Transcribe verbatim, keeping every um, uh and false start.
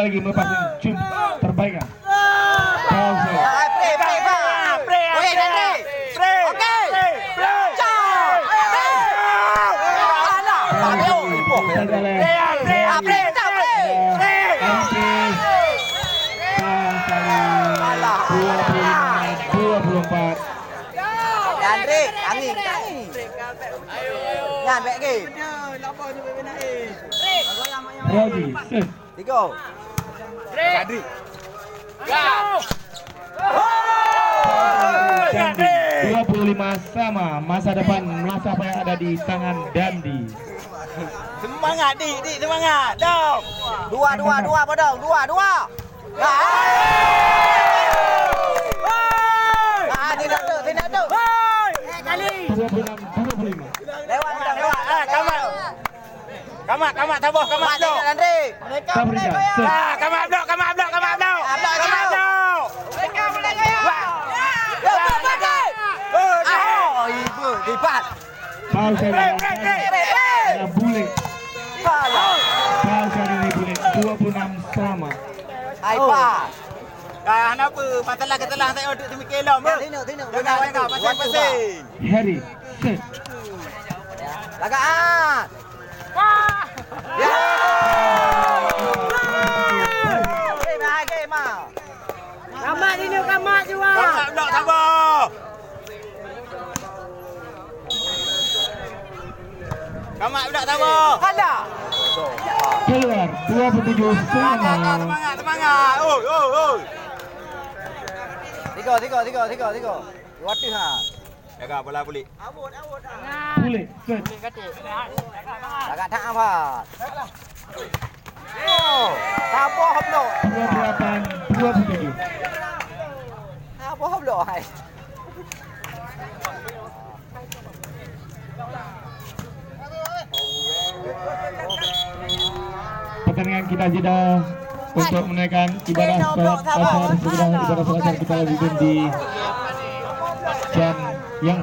Lagi melepas jump terbaik, ah. Foul, foul. Ah, play, play, play. Play, play, play. Okey. Play, play. Ciao. Play. Alah, play, play. Ah, play, tak play. Play. Foul kali. Alah. Dua puluh lima, dua puluh empat. Andre, angin, angin. Nyan, back game. Rogi, set. Tiga. Dandi. Dua puluh lima sama, masa depan Melasa Paya ada di tangan Dandi. Semangat, Dik, Dik, semangat. Dong. Dua, dua, dua, Bodong. Dua, dua. Ah. Ah, sini tu, sini tu. Dua puluh enam, dua puluh lima. Lewat, lewat, lewat. Ah, kamat. Kamat, kamat, saboh, kamat, Mat, Blok. Andre. Sabrina, set. Ah, kamat, Blok, kamat, Blok, kamat, Blok. Ah, Blok, Kamat, Blok. Blok. Wah. Yo, Blok, Blok. Oh, Ah, oh, ibu, hebat. Foul kali ini. Break, break, break. Ada Bule. Foul. Foul kali ini Bule. Dua puluh enam sama. Hai, Oh. Pak. Ah, kenapa? Masalah kesalahan saya untuk semikir lom. Ya, sini, sini. Jangan, Jangan, jangan. Pasang, Waktu, pasang. Pak. Harry, set. Lagak, ah. Ya. Game, ah, game, ah. Kamat ini, kamat jua. Kamat Blok sabar. Kamat Blok sabar. Hala. Keluar, dua puluh tujuh sama. Semangat, semangat, semangat. Oi, oi, oi. Tiga, tiga, tiga, tiga, tiga. Dua ratus, ha. Jaga bola bulik. Bulik, set. Lagak that, Ahmad. Oh, saboh Blok. Dua puluh delapan, dua puluh tujuh. Saboh Blok, hai. Pertandingan kita jeda untuk menunaikan ibadah salat asar, sesudah ibadah salat asar kita lanjutkan di jam yang